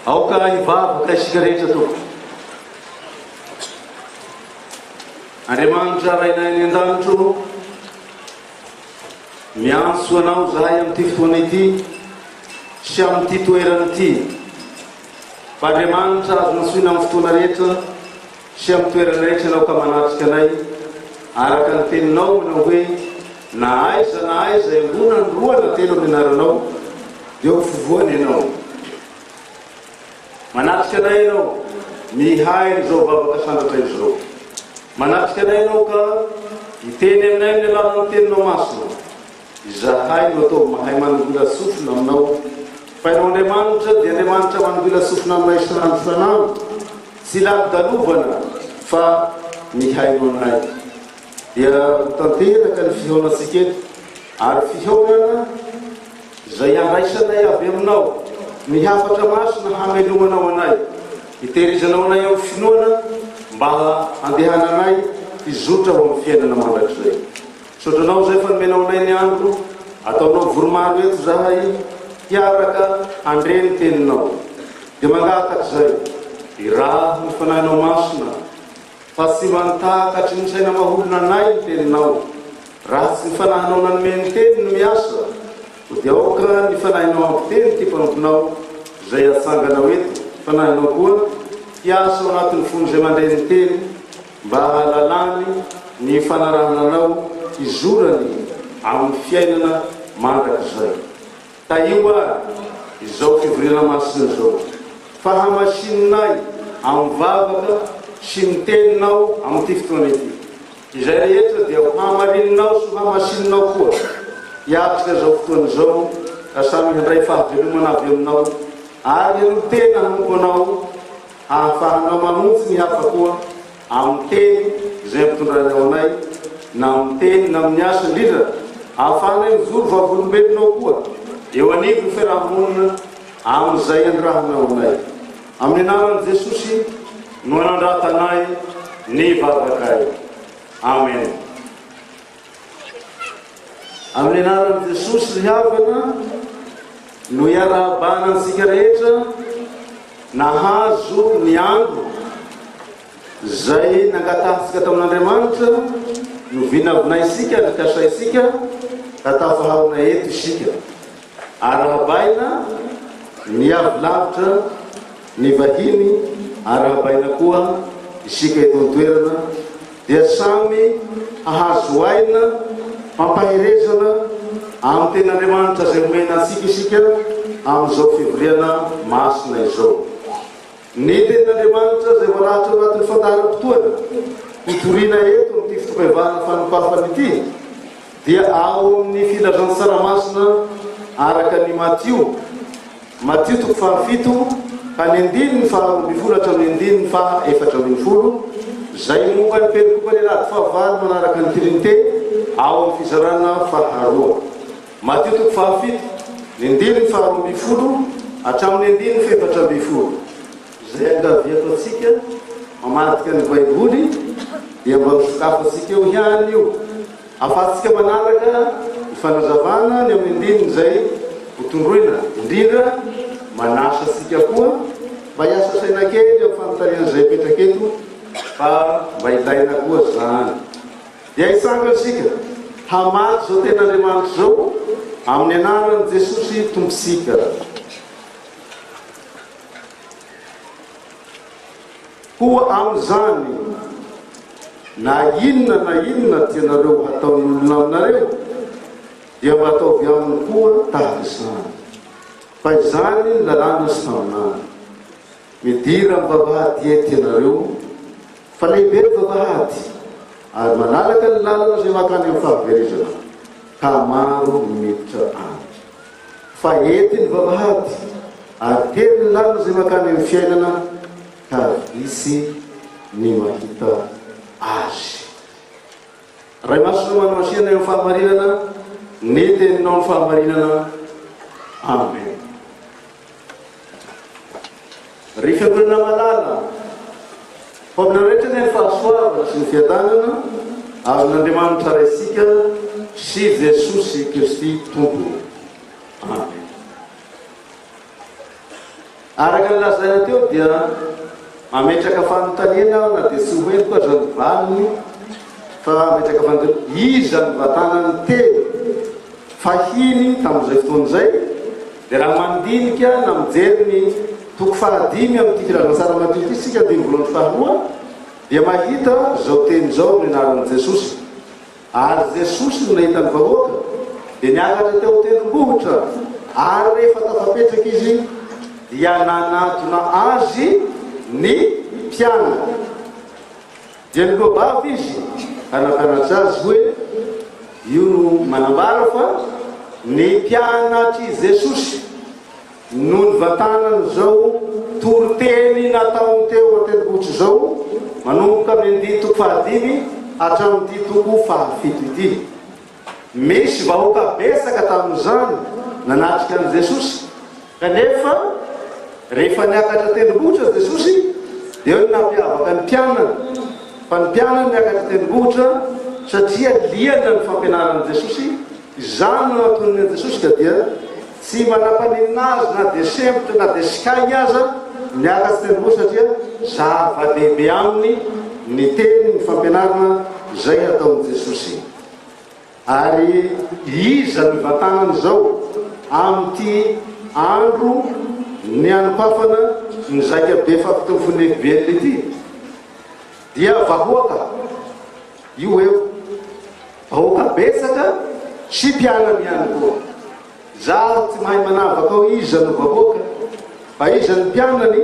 Aoka hivavaka isika rehetra tompoko. Andriamanitra Rainay any an-danitra ô, miantso Anao izahay amin'ity fotoana ity sy amin'ity toerana ity. Fa Andriamanitra azo antsoina amin'ny fotoana rehetra sy amin'ny toerana rehetra Ianao ka manatrika anay araka ny teninao manao hoe na aiza na aiza iangonan'ny roa na telo amin'ny anaranao dia ho fovoany Ianao. Manatrika anay Ianao, mihaino izao vavaka sandratra izao. Manatrika anay Ianao ka hiteny aminay amin'ny alalan'ny Teninao Masina. Izahay no ataovy mahay manongola sofina Aminao, fa Ianao Andriamanitra dia Andriamanitra manongola sofina aminay isan'andro isan'andro, tsy lalodalovana fa mihaino anay. Dia ho tanteraka ny fihaonantsika eto, ary fihaonana Izay andraisanay avy Aminao ny hafatra masina hamelomanao anay, hitehirizanao anay amin'ny finoana mba handehananay hizotra ho amin'ny fiainana mandrakizay. Misaotra Anao izay fa nomenao anay ny andro, ataonao vory maro eto izahay hiaraka handre ny Teninao. Dia mangataka izay, iraho ny Fanahinao Masina, fa tsy mba nitakatry ny saina maha-olona anay ny Teninao. Raha tsy ny Fanahinao nanome ny Teny no miasa, koa dia aoka ny Fanahinao hampiteny ity mpanomponao izay atsanganao eto, Fanahinao koa hiasa ao anatin'ny fon'izay mandre ny Teny, mba hahalalany ny fanarahana Anao hizorany amin'ny fiainana mandrakizay. Tahio ary izao fivoriana masina izao, fa hamasininay amin'ny vavaka sy ny Teninao amin'ity fotoana ity. Izay rehetra dia ho hamarininao sy ho hamasininao koa hiatrika izao fotoana izao ka samy handray fahavelomana avy aminao ary hanolo-tena hanompo anao hahafahanao mamonjy ny hafa koa amin'ny teny izay ampitondranao anay na amin'ny teny na amin'ny asa indrindra hahafahanay mijoro vavolombelonao koa eo anivon'ny fiaraha-monina amin'izay anirahanao anay. Amin'ny anaran'i Jesosy no anandratanay ny vavakay. Amen. Amin'ny anaran'i Jesosy ry havana no iarahabana antsika rehetra nahazo ny andro izay nangatahantsika tamin'Andriamanitra no vinavinaisika nikasaisika ka tafahaona eto isika. Arahabaina ny avy lavitra, ny vahiny, arahabaina koa isika eto an-toerana dia samy hahazo aina fampaherezana amin'ny Tenin'Andriamanitra izay omena antsika isika amin'izao fivoriana masina izao. Ny Tenin'Andriamanitra izay voalahatra ao anatin'ny fandaharam-potoana hotorina eto amin'ity fotoam-pivavahana fanokafana ity dia ao amin'ny Filazantsara Masina araka an'i Matio, Matio toko fahafito ka ny andininy faharoa ambin'ny folo hatramin'ny andininy faha 14, izay momba ny perikopa lehilahy fahavalo manaraka ny Trinite ao amin'ny fizarana faharoa. Matio toko fahafito, ny andininy faharoa ambin'ny folo hatramin'ny andininy faha 14. Izay angaviako antsika mamadika ny Baiboly dia mba hosokafantsika eo ihany io, ahafahantsika manaraka ny fanazavana ny amin'ny andininy izay hotondroina, indrindra manasa antsika koa mba hiasa saina kely amin'ny fanontaniana izay apetraka eto fa mba ilaina koa izany. Dia hitsangana isika hamaky izao tenin'Andriamanitra izao amin'ny anaran'i Jesosy Tompontsika. Koa amin'izany, na inona na inona tianareo hataon'ny olona aminareo, dia mba ataovy aminy koa tahaka izany. Fa izany ny lalàna sy mpaminany. Midira amin'ny vavahady ety ianareo, fa lehibe ny vavahady, ary malalaka ny lalana izay mankany amin'ny fahaverezana, ka maro ny miditra any. Fa ety ny vavahady, ary tery ny lalana izay mankany amin'ny fiainana, ka vitsy ny mahita azy. Ray Masina manamasiana eo amin'ny fahamarinana, ny teninao ny fahamarinana. Amen. Ry Fiangonana malala, ho aminareo rehetra anie ny fahasoavana sy ny fiadanana azon'Andriamanitra Raintsika sy Jesosy Kristy Tompo. Amen. Araka ny lazaina teo dia mametraka fanontaniana aho na dia tsy ho henoko aza ny valiny fa mametraka fanontaniana, iza no vatanan'ny teny fahiny tamin'izay fotoana izay? Dia raha mandinika na mijery ny toko fahadimy amin'ity filazantsara Matio ity isika andininy voalohany sy faharoa dia mahita izao teny izao amin'ny anaran'i Jesosy. Ary Jesosy no nahita ny vahoaka, dia niakatra teo an-tendrombohitra, ary rehefa tafapetraka Izy, dia nanatona Azy ny mpianany. Dia niloa-bava Izy ka nampianatra azy hoe, Io no manambara fa ny mpianatr'i Jesosy no nivantanan'izao toriteny nataony teo an-tendrombohitra izao, manomboka amin'ny andininy toko fahadimy hatramin'ity toko fahafito ity. Misy vahoaka betsaka tamin'izany nanatrika an'i Jesosy, kanefa rehefa niakatra tendrombohitra Jesosy, dia eo no nampiavaka ny mpianany, fa ny mpianany niakatra tendrombohitra satria liana ny fampianaran'i Jesosy. Izany no nataon'ny an'i Jesosy ka dia tsy mba nampaninona azy na dia sempotra na dia sikainy aza ny haka tsy tendrombohitra satria zava-dehibe aminy ny teny, ny fampianarana izay hataon'i Jesosy. Ary iza no hivantanana izao amin'ity andro ny hanokafana ny zaikabe fampitofoan'ny FBL ity? Dia vahoaka io eo. Vahoaka betsaka sy mpianany ihany koa. Izaho tsy mahay manavaka ao iza no vahoaka fa iza ny mpianany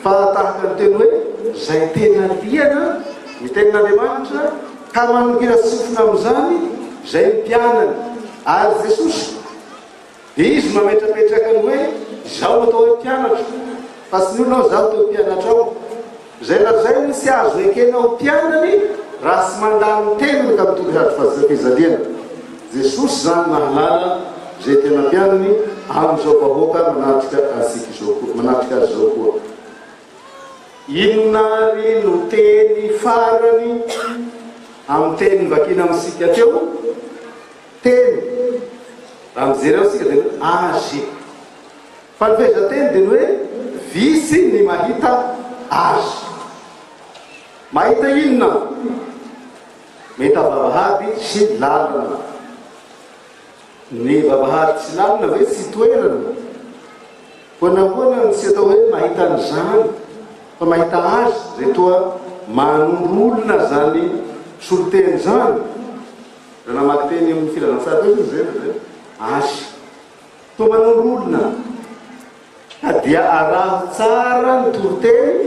fa tahaka ny teny hoe izay tena liana ny tenin'Andriamanitra ka manongira sofina amin'izany izay ny mpianany ary Jesosy Dia izy no nametrapetraka ny hoe, Izaho no atao hoe mpianatro, fa tsy ny olona hoe izaho atao hoe mpianatrao. Izay lazainy tsy azo ekena ho mpianany raha tsy mandà ny teniny ka mitory hazo fijaliana. Jesosy izany mahalala izay tena mpianany amin'izao vahoaka manatrika antsika izao koa, manatrika azy izao koa. Inona ary no teny farany amin'ny teny novakiana amintsika teo? Teny, raha mijery ao isika dia ny hoe azy. Fa ny fehezanteny dia ny hoe vitsy ny mahita azy. Mahita inona? Mahita vavahady sy lalana. Ny vavahady sy lalana ve tsy toerana? Koa nahoana no tsy atao hoe mahita an'izany fa mahita azy izay toa manondro olona izany solonteny izany? Raha namaky teny amin'ny filazantsara teo izy izay dia azy. Toa manondro olona. Ka dia araho tsara ny toriteny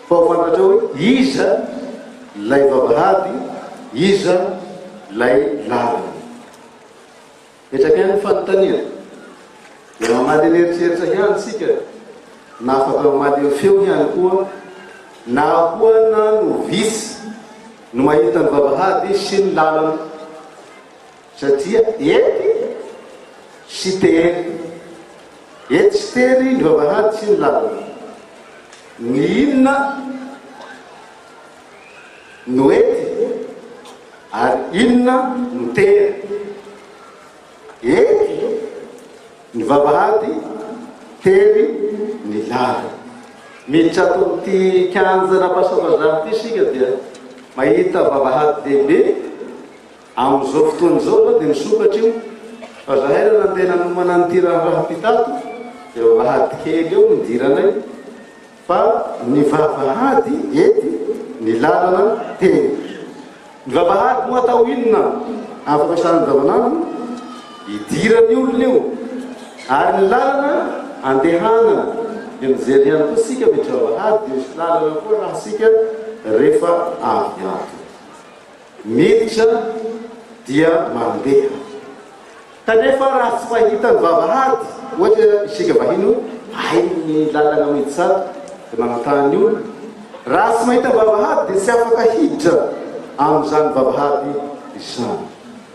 fa ho fantatrao hoe iza ilay vavahady, iza ilay lalana. Mipetraka ihany ny fanontaniana. Dia mamaly an'eritreritra ihany isika na afaka mamaly amin'ny feo ihany koa na ahoana no vitsy no mahita ny vavahady sy ny lalana satria ety sy tery ety sy tery ny vavahady sy ny lalana. Ny inona no ety ary inona no tery? Ety ny vavahady, tery ny lalana. Miditra ato amin'ity kianjan'Ampasabazaha ity isika dia mahita vavahady lehibe. Amin'izao fotoana izao aloha dia misokatra io, fa zahay raha nandeha nanomana an'ity raharaha-pita ato dia vavahady kely eo no nidiranay. Fa ny vavahady ety, ny lalana teny. Ny vavahady moa atao inona amin'ny fampiasana ny vavanandro? Idiran'ny olona io. Ary ny lalana andehanana. Dia mijery ihany koa isika misy vavahady dia misy lalana koa raha isika rehefa avy ato. Miditra dia mandeha. Kanefa raha tsy mahita ny vavahady, ohatra isika vahiny hoe hay ny lalana miditra ato, dia manontany olona. Raha tsy mahita vavahady dia tsy afaka hiditra amin'izany vavahady izany.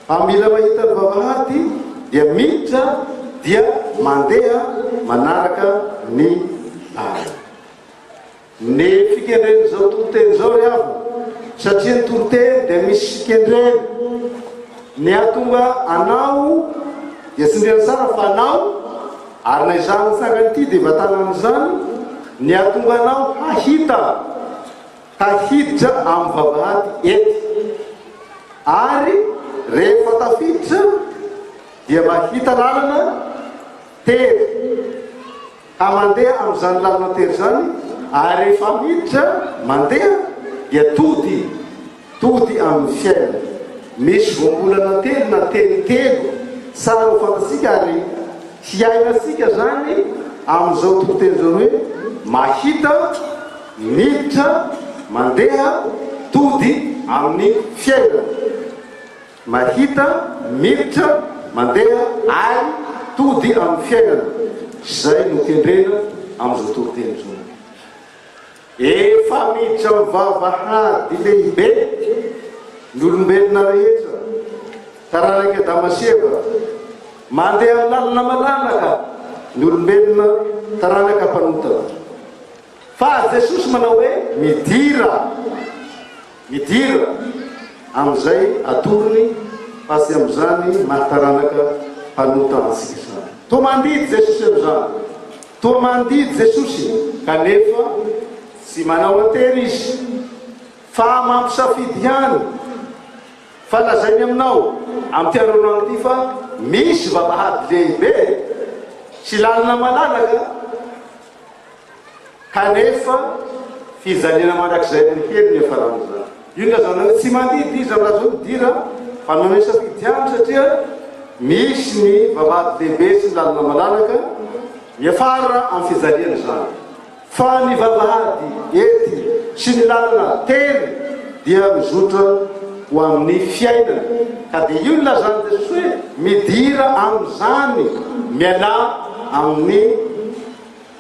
Fa mila mahita ny vavahady dia miditra dia mandeha manaraka ny lalana. Ny fikendren'izao toriteny izao ry havana, satria ny toriteny dia misy fikendrena. Ny hahatonga anao dia tsindriana tsara fa anao. Ary na izany tsangana ity dia vatana amin'izany ny hahatonga anao hahita ka hiditra amin'ny vavahady ety. Ary rehefa tafiditra dia mahita lalana tery ka mandeha amin'izany lalana tery izany, ary rehefa miditra mandeha dia tody Tody amin'ny fiainana. Misy voambolana telo na teny telo tsara ho fantatsika ary hiainantsika izany amin'izao toriteny izao ny hoe, mahita, miditra, mandeha, tody amin'ny fiainana. Mahita, miditra, mandeha ary tody amin'ny fiainana. Izay no kendrena amin'izao toriteny izao. Efa miditra amin'ny vavahady lehibe ny olombelona rehetra, taranak'i Adama sy Eva. Mandeha amin'ny lalana malalaka ny olombelona taranaka mpanota. Fa Jesosy manao hoe, Midira, midira amin'izay atorony fa tsy amin'izany maha taranaka mpanota antsika izany. Toa mandidy Jesosy amin'izany. Toa mandidy Jesosy kanefa tsy manao an-tery Izy fa mampisafidy ihany fa lazainy aminao amin'ity androany ity fa misy vavahady lehibe sy lalana malalaka kanefa fijaliana mandrakizay amin'ny helo ny hiafaran'izany. Io no lazaina hoe tsy mandidy Izy amin'laza hoe midira fa manome safidy ihany satria misy ny vavahady lehibe sy ny lalana malalaka miafara amin'ny fijaliana izany. Fa ny vavahady ety sy ny lalana tery dia mizotra ho amin'ny fiainana. Ka dia io no lazan'i Jesosy hoe midira amin'izany, mialà amin'ny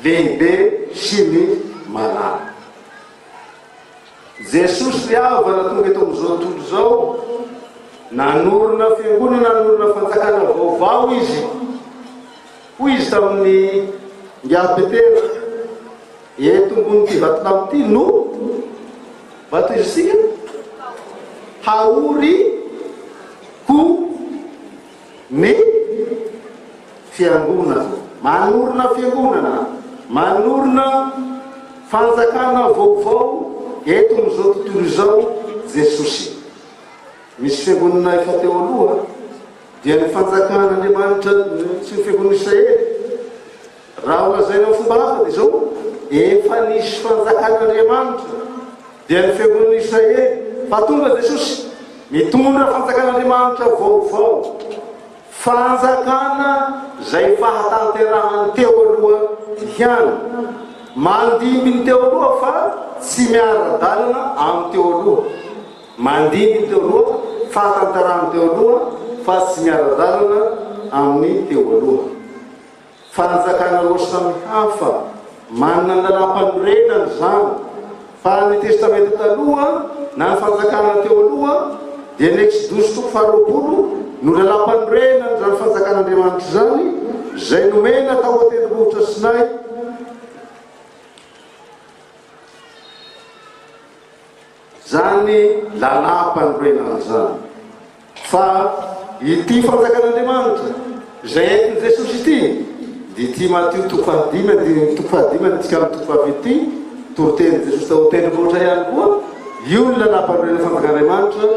lehibe sy ny malala. Jesosy ry havana tonga eto amin'izao tontolo izao, nanorina fiangonana, nanorina fanjakana vaovao Izy. Hoy Izy tamin'ny ingahy Petera, Eto ambonin'ity vatolampy ity no vato isika haory ko ny fiangonana. Manorina fiangonana, manorina fanjakana vaovao eto amin'izao tontolo izao Jesosy. Misy fiangonana efa teo aloha, dia ny fanjakan'Andriamanitra sy ny fiangonan'i Israely. Raha ho lazaina amin'ny fomba hafa dia izao, efa nisy fanjakan'Andriamanitra, dia ny fiangonan'i Israely, fa tonga Jesosy, mitondra fanjakan'Andriamanitra vaovao. Fanjakana izay fahatanterahan'ny teo aloha ihany. Mandimby ny teo aloha fa tsy miara-dalana amin'ny teo aloha. Mandimby ny teo aloha, fahatanterahan'ny teo aloha fa tsy miara-dalana amin'ny teo aloha. Fanjakana roa samy hafa manana ny lalàmpanorenany izany, fa ny Testamenta Taloha na ny fanjakana teo aloha dia ny Eksodosy toko faharoapolo no lalàmpanorenana izany fanjakan'Andriamanitra izany, izay nomena tao an-tendrombohitra Sinay. Izany lalàm-panorenana izany. Fa ity fanjakan'Andriamanitra izay entin'i Jesosy ity, dia ity Matio toko fahadimy andininy toko fahadimy andinitsika amin'ny toko fahafito ity, toritenin'i Jesosy tao an-tendrombohitra ihany koa, io ny lalàm-panorenana fanjakan'Andriamanitra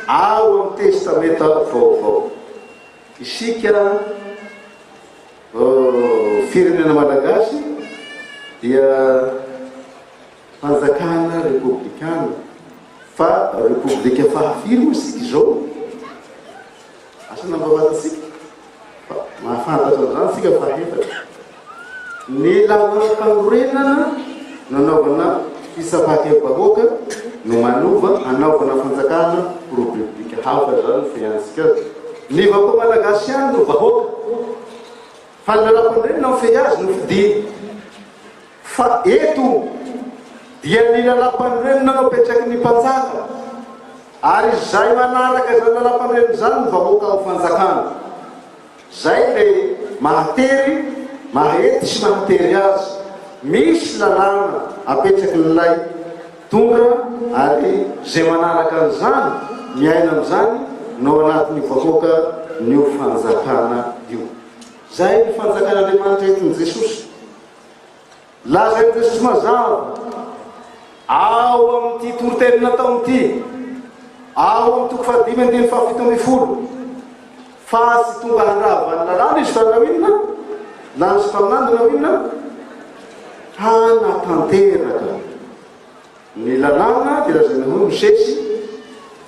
ao amin'ny Testamenta Vaovao. Isika firenena malagasy dia Fanjakana repoblikana, fa repoblika fahafiry moa isika izao? Asa na mba fantatsika? Fa mahafantatra an'izany isika fahefatra. Ny lalàm-panorenana nanaovana fitsapan-kevi-bahoaka no manova hanaovana fanjakana robiblika hafa izany ny fiainantsika azy. Ny vahoaka malagasy ihany no vahoaka. Fa ny lalàm-panorenana mifehy azy no fidiny. Fa eto dia ny lalàmpanorenana no apetraky ny mpanjaka, ary izay manaraka izany lalàmpanorenana izany no vahoaka ao fanjakana. Izay ilay mahatery, mahety sy mahatery azy. Misy lalàna apetrakin'ilay mpitondra ary izay manaraka an'izany, miaina amin'izany no ao anatin'io vahoaka n'io fanjakana io. Izay ny fanjakan'Andriamanitra entin'i Jesosy. Lazain'i Jesosy mazava ao amin'ity toriteny nataony ity, ao amin'ny toko fahadimy andininy faha-17, fa tsy tonga handrava ny lalàna izy fa hanao inona? Lany sy mpaminany hanao inona? Hanatanteraka. Ny lalàna dia lazaina hoe Mosesy,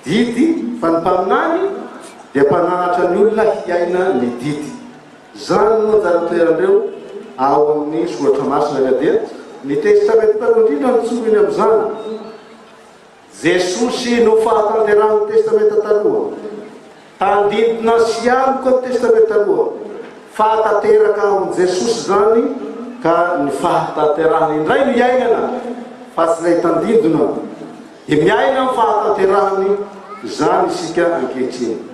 didy, fa ny mpaminany dia mpananatra ny olona hiaina ny didy. Izany no anjara toeran'ireo ao amin'ny Soratra Masina ka dia ny Testamenta Taloha indrindra no tsoriny amin'izany. Jesosy no fahatanterahan'ny Testamenta Taloha. Tandindona sy aloka ny Testamenta Taloha. Fahatanteraka ao amin'i Jesosy izany ka ny fahatanterahany indray no iainana fa tsy ilay tandindona. Dia miaina amin'ny fahatanterahany izany isika ankehitriny.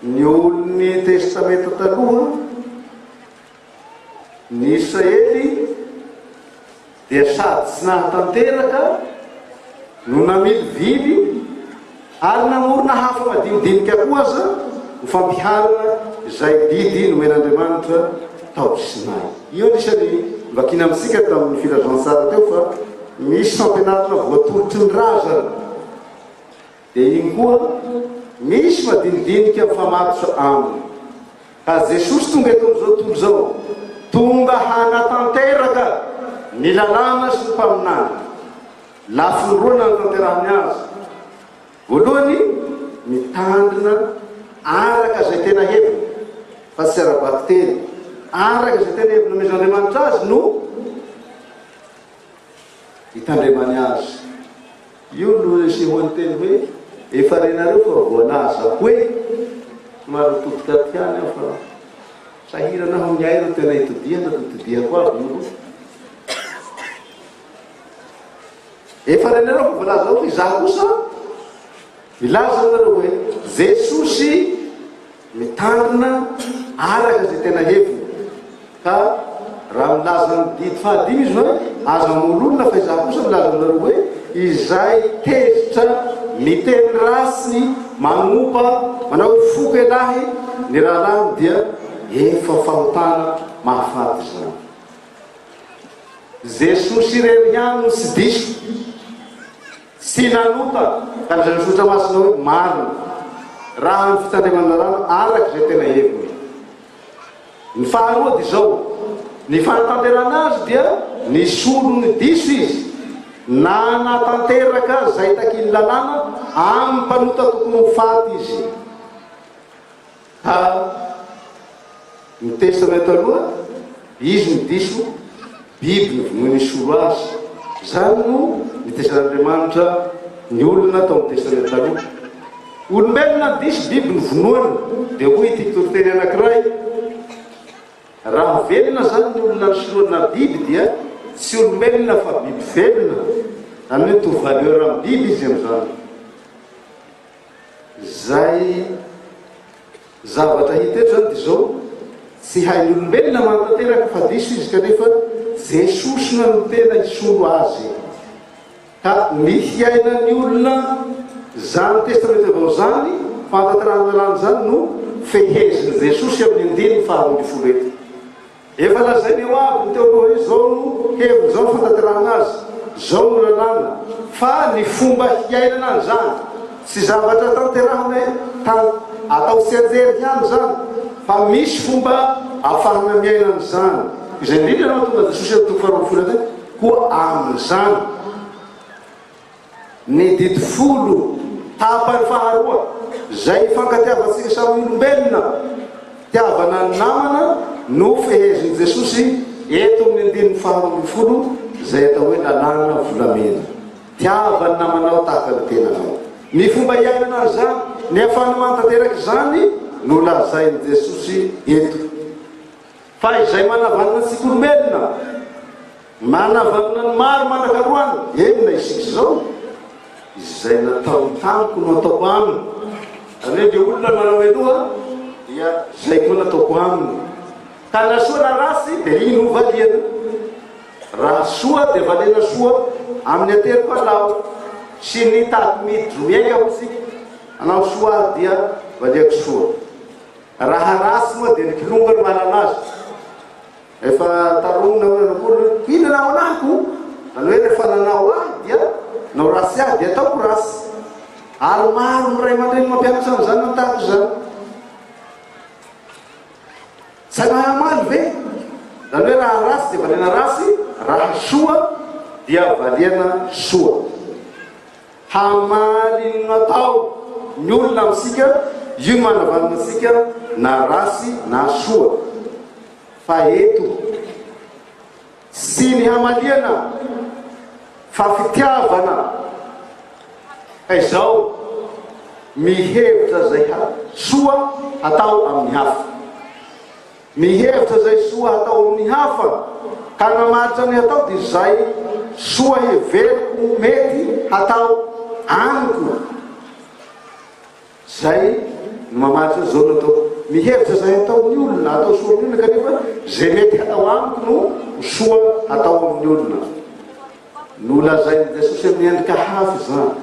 Ny olon'ny Testamenta Taloha, ny Israely, dia sady tsy nahatanteraka no namilivily ary namorona hafa madinidinika koa aza ho fampiharana izay didy nomen'Andriamanitra tao Sinay. Io anisan'ny novakiana amintsika tamin'ny filazantsara teo fa misy fampianarana voatolotry ny razana. Dia iny koa misy madinidinika mifamatotra aminy. Ka Jesosy tonga eto amin'izao tontolo izao, tonga hanatanteraka ny lalàna sy ny mpaminany. Lafiny roa nanatanterahany azy. Voalohany, mitandrina araka izay tena heviny, fa tsy ara-bakiteny. Araka izay tena heviny nomezan'Andriamanitra azy no hitandremany azy. Io no nisehoan'ny teny hoe, Efa renareo fa voalaza hoe, somary nitodika aty ihany aho fa sahirana aho ny ahy no tena itodihana dia itodihako avy io aloha. Efa renareo fa voalaza hoe, fa izaho kosa milaza aminareo hoe, Jesosy Mitandrina araka izay tena heviny. Ka raha milaza ny didy fahadimy izy hoe, Aza mamono olona, fa izaho kosa milaza aminareo hoe, Izay tezitra miteny ratsy, manompa, manao hoe foko ialahy ny rahalahiny dia efa fahotana mahafaty izany. Jesosy irery ihany no tsy diso. Tsy nanota ka lazain'ny Soratra Masina hoe marina, raha ny fitandremana ny lalàna araka izay tena heviny. Ny faharoa dia izao, ny fanatanterahana azy dia nisolo ny diso izy, nanatanteraka izay takin'ny lalàna amin'ny mpanota tokony ho faty izy. Ka ny Testamenta Taloha, izy no diso, biby novonoina hisolo azy. Izany no nitesan'Andriamanitra ny olona tao amin'ny Testamenta Taloha. Olombelona no diso, biby novonoina. Dia hoy ity toriteny anankiray, Raha velona izany ny olona nisoloana biby dia tsy olombelona fa biby velona. Izany hoe mitovy valeur amin'ny biby izy amin'izany. Izay zavatra hita eto izany dia izao, tsy hain'ny olombelona manatanteraka fa diso izy kanefa Jesosy no tena hisolo azy. Ka ny hiainan'ny olona izany Testamenta Vaovao izany, fahatanterahana ny lalàna izany no fehezin'i Jesosy amin'ny andininy faha-12 eto. Efa lazainy eo aby ny teo aloha hoe zao no heviny, zao no fantanterahana azy, zao no lalàna, fa ny fomba hiainana an'izany, tsy zavatra tanterahana tan atao tsianjery ihany izany, fa misy fomba afahana miaina an'izany. Izay indrindra no mahatonga Jesosy eto toko faha 12 eto hoe, koa amin'izany. Ny didy folo, tapany faharoa, izay ifankatiavantsika samy olombelona, fitiavana ny namana, no fehezin'i Jesosy eto amin'ny andininy faha-12, izay atao hoe lalàna volamena. Tiava ny namanao tahaka ny tenanao. Ny fomba iainana an'izany, ny ahafahana manatanteraka izany no lazain'i Jesosy eto. Fa izay manavanana antsika olombelona, manavanana ny maro manakaroana, eny na isika izao, izay nataony tamiko no ataoko aminy. Izany hoe ilay olona manao heloha dia izay koa nataoko aminy. Ka na soa na ratsy dia iny no valiana. Raha soa dia valiana soa amin'ny ateriko alao sy ny tady miditro miainga hoy isika, hanao soa aho dia valiako soa. Raha ratsy moa dia ny kilonga no mahalala azy. Efa taromina hoe nanao akory hoe inona nanao anah ko? Zany hoe rehefa nanao ahy dia nao ratsy ahy dia ataoko ratsy. Ary maro ny ray aman-dreny mampianatra ny zanany tahaka izany. Tsy mahay hamaly ve? Zany hoe raha ratsy dia valiana ratsy, raha soa dia valiana soa. Hamaly ny natao ny olona amintsika, io no manavanana antsika na ratsy na soa. Fa eto, tsy ny hamaliana fa fitiavana. Ka izao, mihevitra izay soa hatao amin'ny hafa. Mihevitra izay soa hatao amin'ny hafa, ka ny mamaritra ny hatao dia izay soa heveriko ho mety hatao amiko. Izay no mamaritra izao no ataoko. Mihevitra izay hataon'ny olona, hatao soa amin'ny olona kanefa izay mety hatao amiko no ho soa hatao amin'ny olona. Nolazain'i Jesosy amin'ny endrika hafa izany.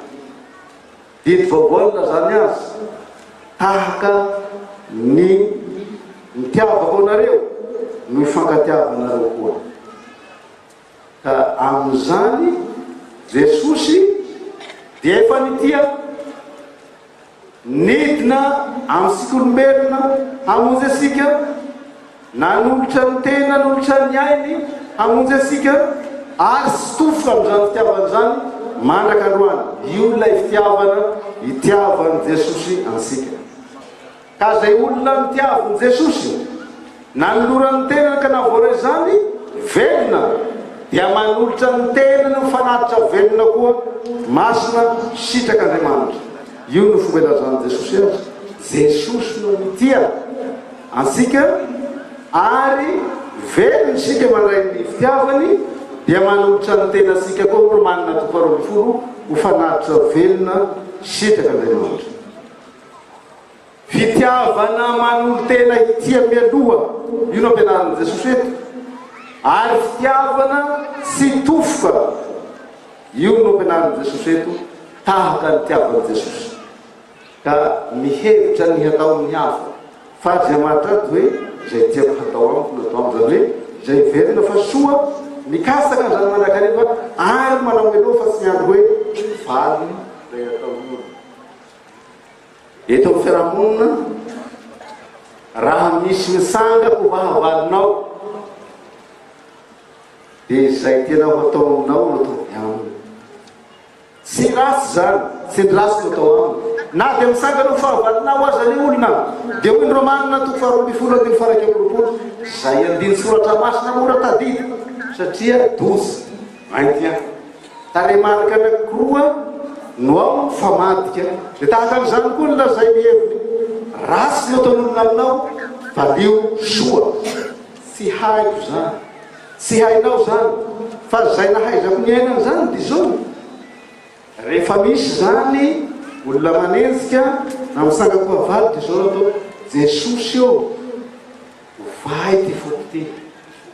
Didy vaovao nilazany azy, Tahaka ny nitiavako anareo no ifankatiavanareo koa. Ka amin'izany Jesosy dia efa nitia, nidina amintsika olombelona hamonjy antsika, Nanolotra ny tena, nanolotra ny ainy hamonjy antsika ary tsy tofoka amin'izany fitiavana izany mandraka androany. Io ilay fitiavana itiavan'i Jesosy antsika. Ka izay olona notiavin'i Jesosy, nanolorany ny tenany ka nahavoara izany, velona, dia manolotra ny tenany ho fanatitra velona koa, masina, sitrak'Andriamanitra. Io no fomba ilazan'i Jesosy azy. Jesosy no mitia. Antsika, ary velona isika mandray ny fitiavany, dia manolotra ny tenantsika koa Romanina toko faharoa ambin'ny folo ho fanatitra velona sitraka Andriamanitra. Fitiavana manolo-tena hitia mialoha, io no ampianarin'i Jesosy eto, ary fitiavana tsy tofoka, io no ampianarin'i Jesosy eto, tahaka ny nitiavan'i Jesosy. Ka mihevitra ny hatao amin'ny hafa. Fa Andriamanitra ato hoe izay tiako hatao amiko no atao amiko, izany hoe izay heverina fa soa, mikatsaka an'izany mandrakariva ary manao mialoha fa tsy miandry hoe valiny ilay ataon'ny olona. Eto amin'ny fiarahamonina, raha misy mitsanga ho fahavalonao, dia izay tianao hatao aminao no ataovy aminy. Tsy ratsy izany, tsy ny ratsy no atao aminy. Na dia mitsangana ho fahavalonao aza ny olona, dia hoy ny Romana toko faharoa ambin'ny folo andininy faha-21, izay andinin-tsoratra masina mora tadidy, satria douze, vingt et un, tarehimarika anankiroa no ao mifamadika, dia tahaka an'izany koa ny lazain'ny heviny, ratsy no ataon'olona aminao, valio soa. Tsy haiko izany. Tsy hainao zany, fa zay nahaizako niaina an'izany dia izao, rehefa misy zany olona manenjika na mitsanga-kohavalo dia izao no atao, Jesosy ô, ovay ity foko ity,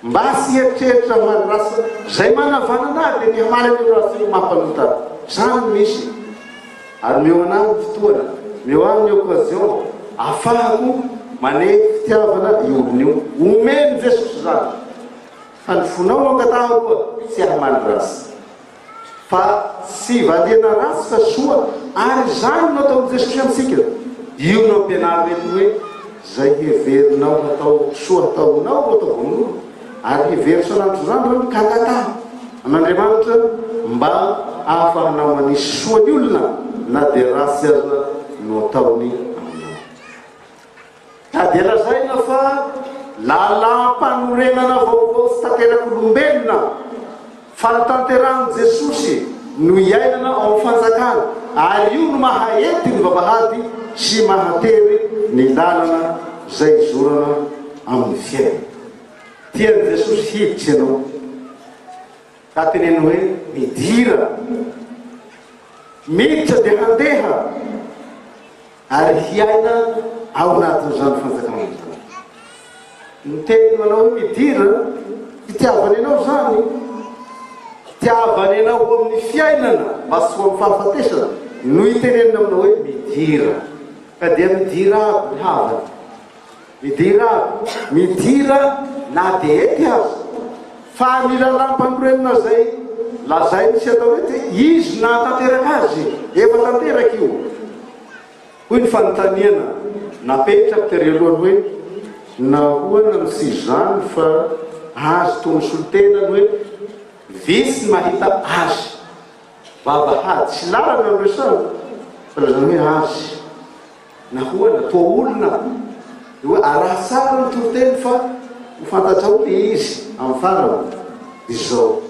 mba tsy hieritreritra hamaly ratsy, zay manavanana ahy dia ny hamaly an'io ratsy io mampanota ahy, zany no misy, ary omeo anah ny fotoana, omeo ahy ny occasion afahako maneho fitiavana io olona io, omen'i Jesosy zany. Fa ny fonao no angataho aloha tsy hamaly ratsy. Fa tsy valiana ratsy fa soa ary izany no ataon'i Jesosy amintsika. Io no ampianarina eto hoe izay heverinao hatao soa hataonao no ataovy amin'olona ary hevero isan'andro isan'andro izany ka angataho amin'Andriamanitra mba ahafahanao manisy soa ny olona na dia ratsy aza no ataony aminao. Ka dia lazaina fa lalàm-panorenana vaovao tsy tanterak'olombelona fa notanterahin'i Jesosy no iainana ao amin'ny fanjakana ary io no maha-ety ny vavahady sy maha-tery ny lalana izay izorana amin'ny fiainana. Tian'i Jesosy hiditra ianao ka teneno hoe midira. Miditra dia handeha. Ary hiaina ao anatin'izany fanjakana izany. Ny teny manao hoe midira, fitiavany anao izany, fitiavany anao ho amin'ny fiainana mba tsy ho amin'ny fahafatesana no itenenina aminao hoe midira. Ka dia midira aby ny havana. Midira aby, midira na dia ety aza, fa ny lalàm-panorenana izay lazainy sy atao ety, izy no nahatanteraka azy, efa tanteraka io. Hoy ny fanontaniana napetrako tery alohany hoe, nahoana no tsy izany fa azy toa ny solontenany hoe vitsy ny mahita azy. Vavahady sy lalana no resahana fa lazana hoe azy. Nahoana? Toa olona dia hoe araho tsara ny toriteny fa ho fantatrao le izy amin'ny farany. Izao.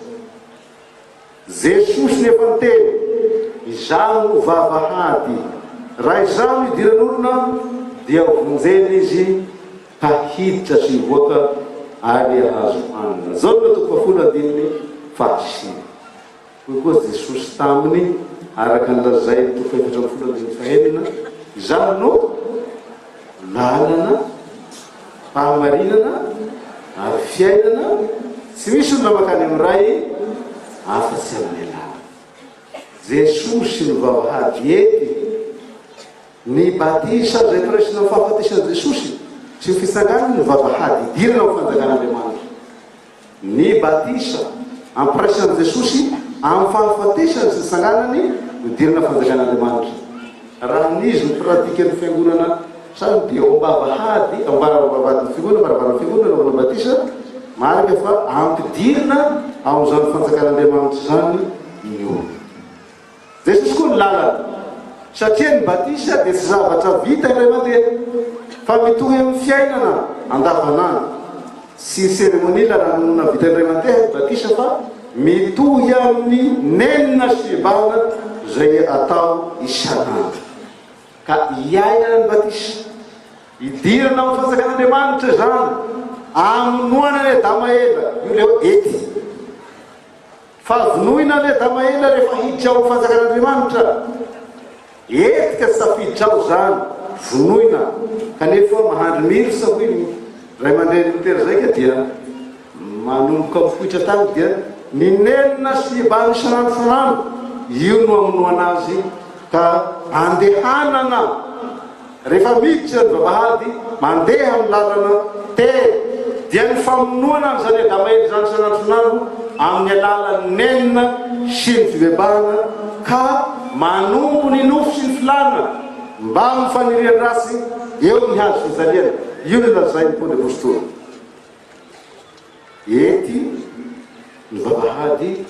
Jesosy no efa niteny, Izaho no vavahady. Raha Izaho no idiran'olona dia hovonjena izy ka hiditra sy hivoaka ary hahazo hanina. Jaona toko fahafolo andininy fahasivy. Hoy koa Jesosy taminy, araka ny lazain'ny toko fahaefatra ambin'ny folo andininy fahenina, Izaho no lalana, fahamarinana ary fiainana, tsy misy olona mankany amin'ny Ray afa-tsy amin'ny alalako. Jesosy no vavahady ety. Ny batisa izay firaisana amin'ny fahafatesan'i Jesosy sy ny fitsanganany no vavahady idirana ao amin'ny fanjakan'Andriamanitra. Ny batisa, ampiraisan'i Jesosy amin'ny fahafatesany sy nitsanganany no idirana fanjakan'Andriamanitra. Raha ny izy no pratique ny fiangonana sasany dia ao am-bavahady, ao am-bavahadin'ny fiangonana, varavaran'ny fiangonana no anaovana batisa, marika fa ampidirina ao amin'izany fanjakan'Andriamanitra izany ny olona. Jesosy koa ny lalana. Satria ny batisa dia tsy zavatra vita indray mandeha, fa mitohy amin'ny fiainana andavanandro. Tsy cérémonie lanonana vita indray mandeha ny batisa fa mitohy amin'ny nenina sy fibahana izay atao isan'andro. Ka iainana ny batisa. Idirana ao amin'ny fanjakan'Andriamanitra izany, amonoana an'i Adama ela, io ilay hoe ety. Fa vonoina anie Damaela rehefa hiditra ao fanjakan'Andriamanitra. Etika tsy tafiditra ao izany, vonoina. Kanefa mahandry mirsa hoy ny ray aman-dreny Lotera izay ka dia manomboka mipoitra tany dia ny nenina sy ebana isan'andro isan'andro io no amonoana azy ka andehanana. Rehefa miditra ny vavahady, mandeha amin'ny lalana tery, dia ny famonoana an'izany Adama ela izany isan'andro isan'andro amin'ny alalan'ny nenina sy ny fibebahana ka manompo ny nofo sy ny filàna mbamin'ny fanirian-dratsy eo amin'ny hazo fijaliana. Io no lazain'i Paoly Apostoly. Ety ny vavahady,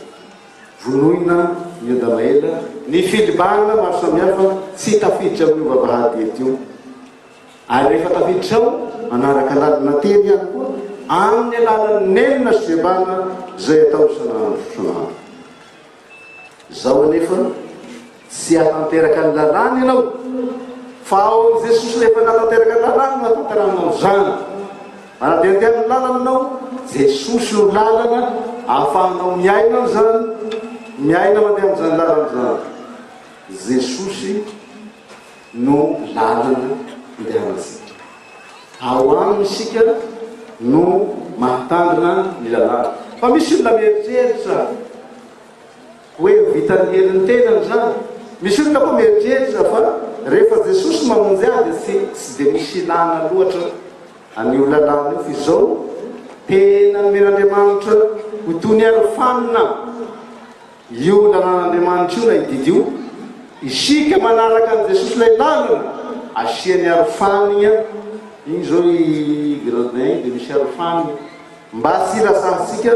vonoina ny Adama ela, ny filibana maro samihafa tsy tafiditra amin'io vavahady ety io. Ary rehefa tafiditra ao, manaraka lalana tery ihany koa, amin'ny alalan'ny nenina sy fibebahana izay atao isan'andro isan'andro. Izao anefa, tsy hahatanteraka ny lalàna ianao, fa ao amin'i Jesosy ilay efa nahatanteraka ny lalàna no hahatanterahanao izany. Manadihadiha ny lalana ianao, Jesosy no lalana ahafahanao miaina an'izany, miaina mandeha amin'izany lalana izany. Jesosy no lalana andehanantsika. Ao aminy isika no mahatandrina ny lalàna. Fa misy olona mieritreritra hoe vitan'ny herin'ny tenany izany. Misy olona koa mieritreritra fa rehefa Jesosy mamonjy ahy dia tsy tsy dia misy ilana loatra an'io lalàna io fa izao tena nomen'Andriamanitra ho toy ny arofanina. Io lalàn'Andriamanitra io na io didy io, isika manaraka an'i Jesosy ilay lalana, asiany arofanigna, igny zao i gradin igny dia misy arofanigna, mba tsy hilatsahantsika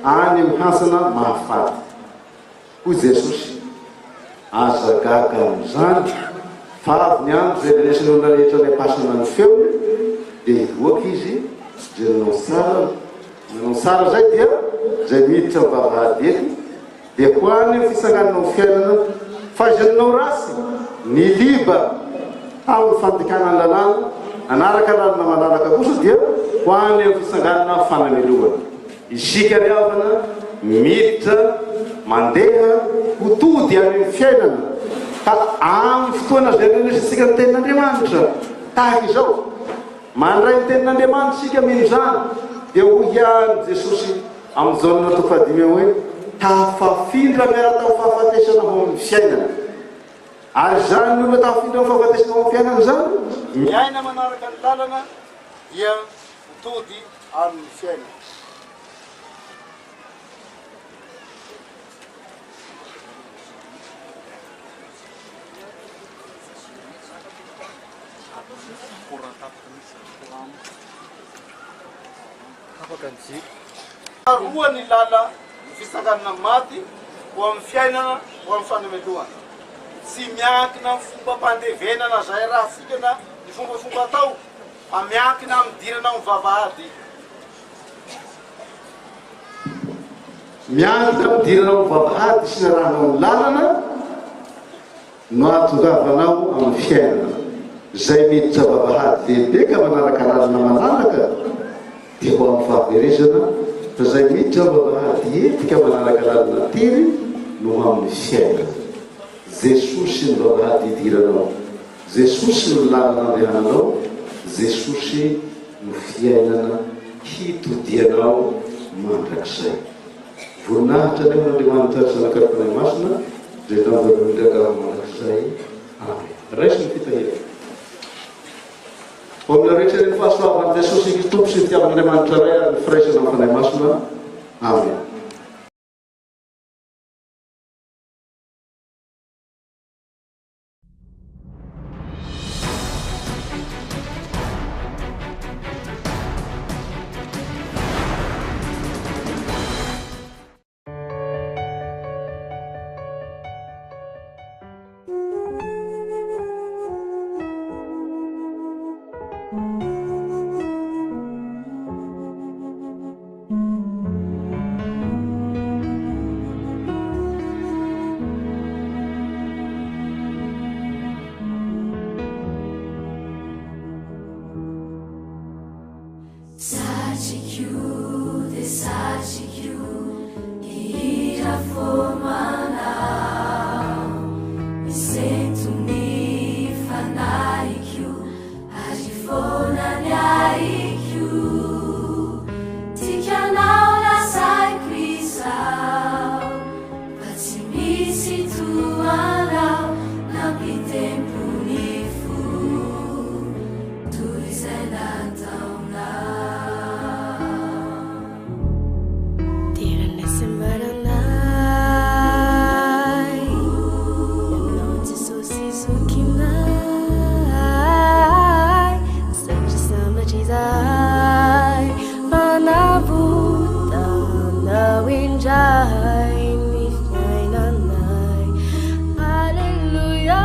any amin'ny hantsana mahafaty. Hoy Jesosy, Aza gaga amin'izany, fa avy ny andro izay handrenesan'ny olona rehetra any am-pasana ny feony, dia hivoaka izy, izay nanao tsara, Nanao tsara izay dia izay miditra amin'ny vavahady ety dia ho any amin'ny fitsanganana ho fiainana fa izay nanao ratsy niliba tamin'ny fandikana ny lalàna nanaraka lalana malalaka kosa dia ho any amin'ny fitsanganana fanamelohana. Isika ry havana miditra mandeha ho tody any amin'ny fiainana ka amin'ny fotoana izay andrenesantsika ny tenin'Andriamanitra tahaka izao. Mandray ny tenin'Andriamanitra isika mino izany, dia hoy ihany Jesosy amin'ny Jaona toko fahadimy eo hoe, Tafafindra miaraka amin'ny fahafatesana ho amin'ny fiainana. Ary izany olona tafafindra amin'ny fahafatesana ho amin'ny fiainana izany, miaina manaraka ny lalana. dia ho tody amin'ny fiainana. Roa ny lala ny fitsanganana maty ho amin'ny fiainana ho amin'ny fanamelohana. Tsy miankina amin'ny fombam-pandevenana izay arahantsika na ny fombafomba atao fa miankina amin'ny idirana ao amin'ny vavahady. Miankina amin'ny idirana ao amin'ny vavahady sy ny arahanao ny lalana no ahatongavanao amin'ny fiainana. Izay miditra vavahady lehibe ka manaraka lalana malalaka dia ho amin'ny fahaverezana, fa izay miditra vavahady ety ka manaraka lalana tery no ho amin'ny fiainana. Jesosy ny vavahady idiranao, Jesosy no lalana andehananao, Jesosy no fiainana hitodianao mandrakizay. Voninahitra anie ho an'Andriamanitra Ray Zanaka ary Fanahy Masina, izay tamin'ny voalohany indrindra ka ho mandrakizay. Amen. Raiso ny fitahiana. Ho aminareo rehetra anie ny fahasoavan'i Jesosy Kristy Tompo sy ny fitiavan'Andriamanitra Ray ary ny firaisana amin'ny Fanahy Masina. Amen. Satriko dia satriko hihira fomanao Misento ny fanahiko ary foana ny aiko Tikanao lazaiko izao Fa tsy misy toa anao Nampitempo ny fo Toy izay nataonao. Deraina sy ambaranay Ianao Jesosy zokinay Satria sambatra izahay Fa navotanao indray ny fiainanay Aleloia.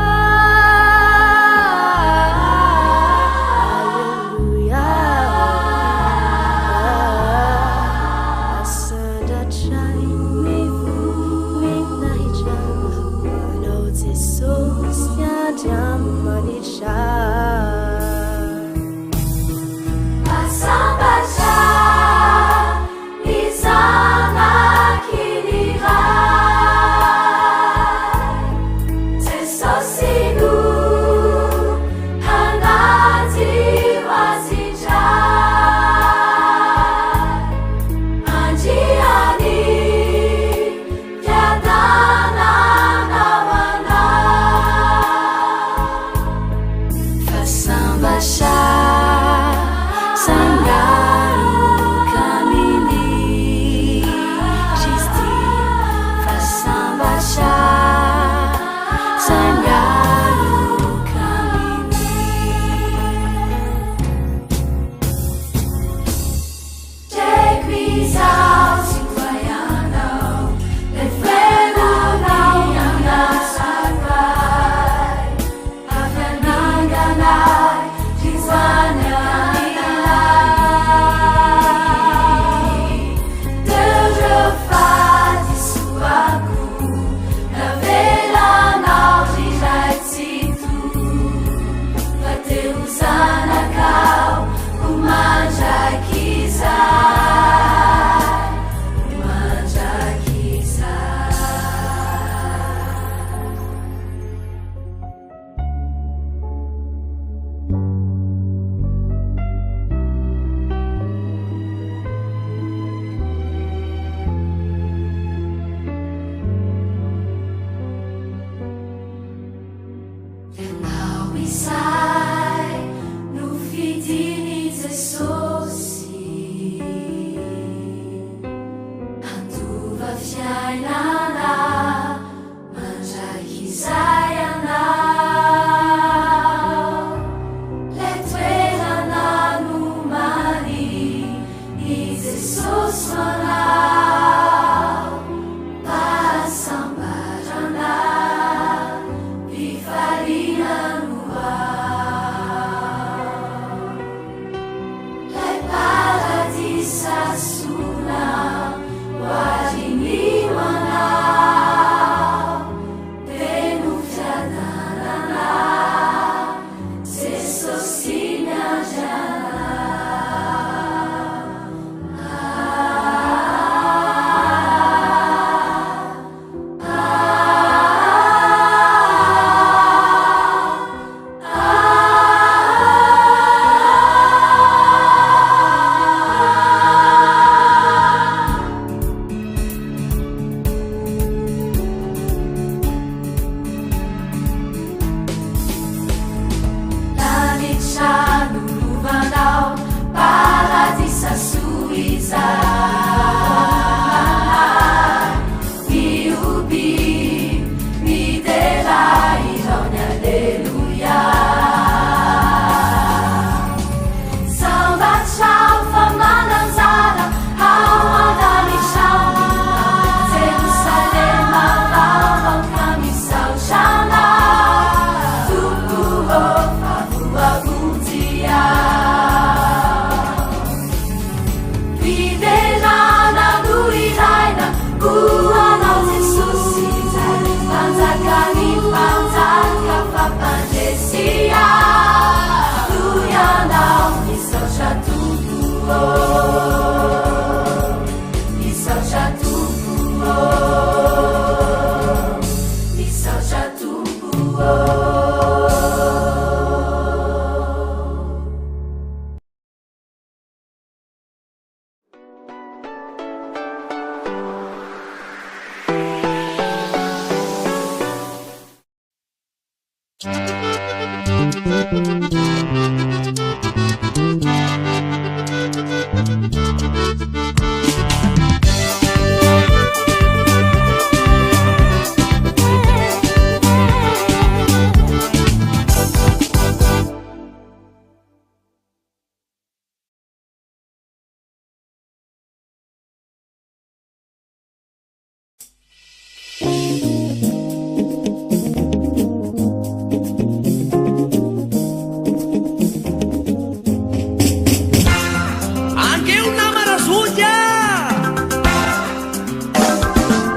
Angeo nama Razoky a!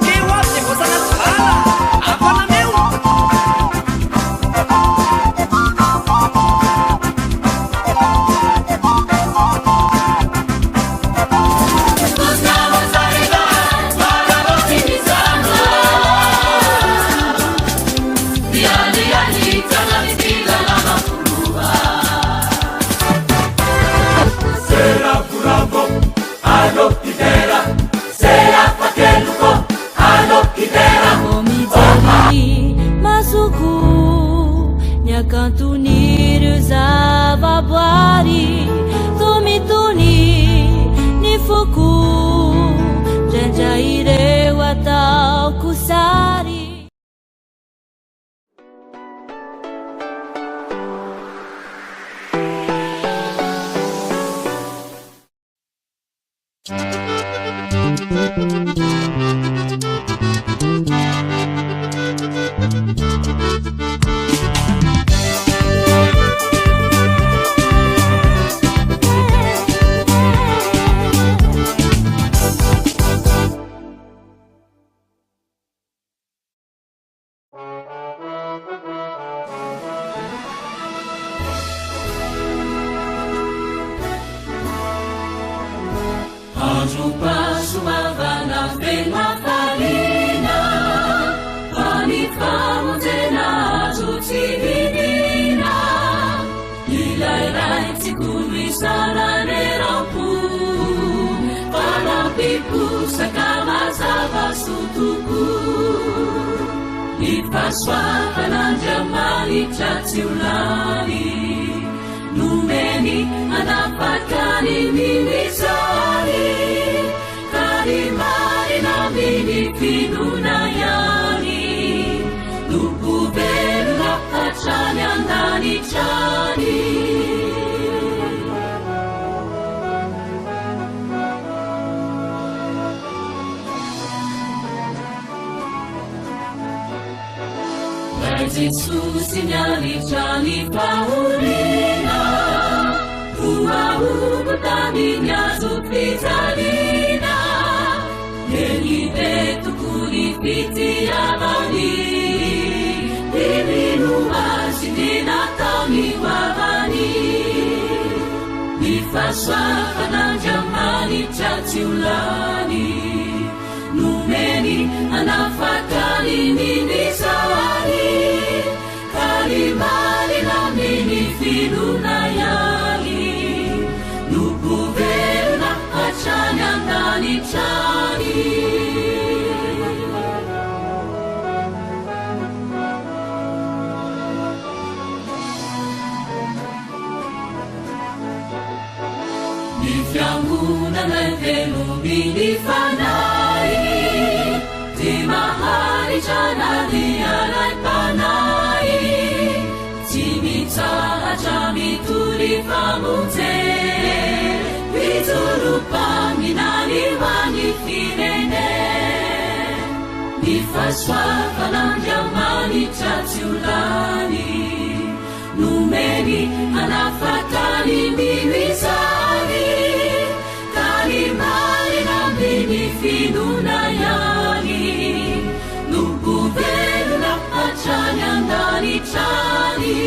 Keo aby zay voasana tsy vala, afanameo! Mijery masoko ny hakanton'ireo zavaboary toa mitony ny foko ndraindray ireo ataoko sary. Androm-pahasoavana feno hafaliana, fa ny famonjena azo tsy vidina. Ilay Ray tsy kolo isaraneram-po, fa nampiposaka mazava soa tokoa. Ny fahasoavan'Andriamanitra tsy ho lany, nomeny hanafaka ny mino izany, ka ny marina amin'ny finoana ihany no ho velona hatrany an-danitra any. Ray Jesosy niaritra ny fahoriana, voahogo tamin'ny hazo fijaliana, lehibe tokoa ny fitiavany, ny mino azy dia nataony ho havany. Ny fahasoavan'Andriamanitra tsy ho lany, nomeny hanafaka ny mino izany, ka ny marina amin'ny finoana ihany no ho velona hatrany an-danitra any. Ny fiangonana velomin'ny Fanahy dia maharitra na dia alaim-panahy, tsy mitsahatra mitory famonjena, mijoro mpaminany ho an'ny firenena. Ny fahasoavan'Andriamanitra tsy ho lany, nomeny hanafaka ny mino izany, ka ny marina amin'ny finoana ihany no ho velona hatrany an-danitra any.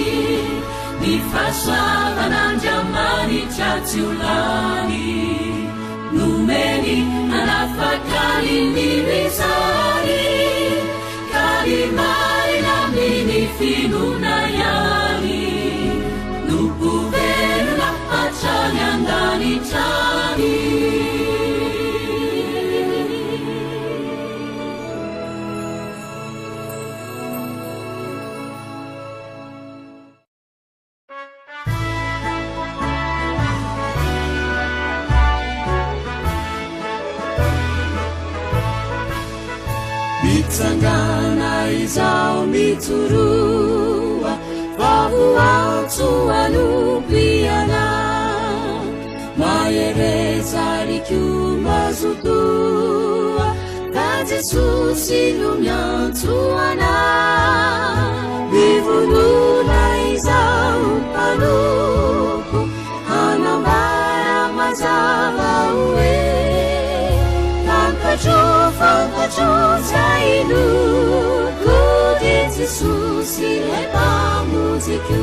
Ny fahasoavan'Andriamanitra tsy ho lany, nomeny hanafaka ny mino izany, ka ny marina amin'ny finoana ihany no ho velona hatrany an-danitra any. Mitsangana izao mijoroa fa voantso hanompo ianao. Mahereza ry koa mazotoa fa Jesosy no miantso anao. Mivonona izao mpanompo hanambara mazava hoe fantatro, fantatro izay inoako dia Jesosy ilay Mpamonjiko.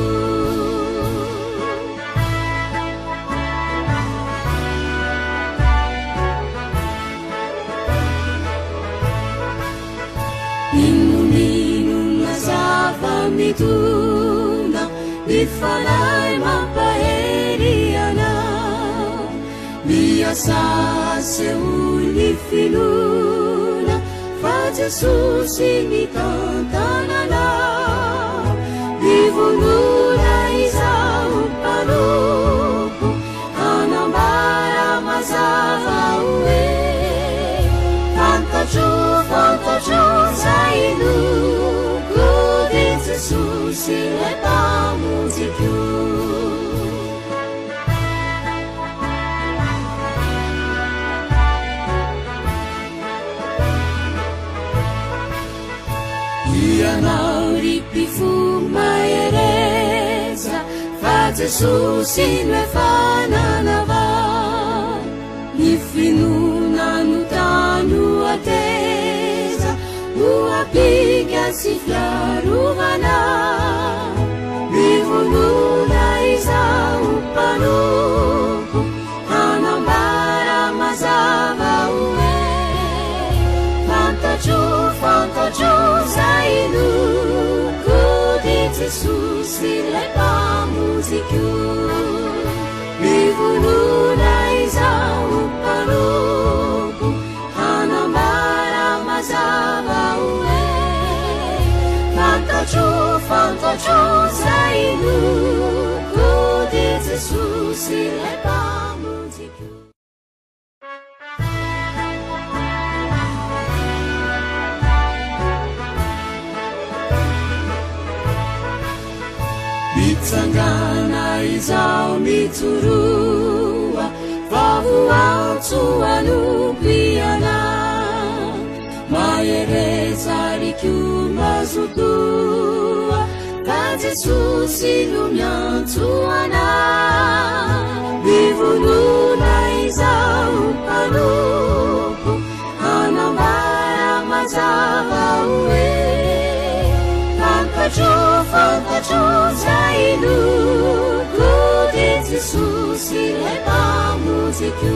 N'inon'inona zava-midona, ny Fanahy mampahery anao. Miasa asehoy ny finoana fa Jesosy mitantana anao. Mivonona izaho mpanompo hanambara mazava hoe fantatro, fantatro izay inoako dia Jesosy ilay Mpamonjiko. Ianao ry mpifoha mahereza fa Jesosy no efa nanavao. Ny finoana no tany ho ateza, ho apika sy fiarovana. Mivonona izaho mpanompo hanambara mazava hoe fantatro, fantatro izay inoako dia Jesosy ilay Mpamonjiko. Mivonona izaho mpanompo hanambara mazava hoe fantatro, fantatro izay inoako dia Jesosy ilay Mpamonjiko. Mitsangana izaho mijoroa fa voantso hanompo ianao. Mahereza ry koa mazotoa fa Jesosy no miantso anao. Mivonona izaho mpanompo hanambara mazava hoe fantatro, fantatro izay inoako dia Jesosy ilay Mpamonjiko.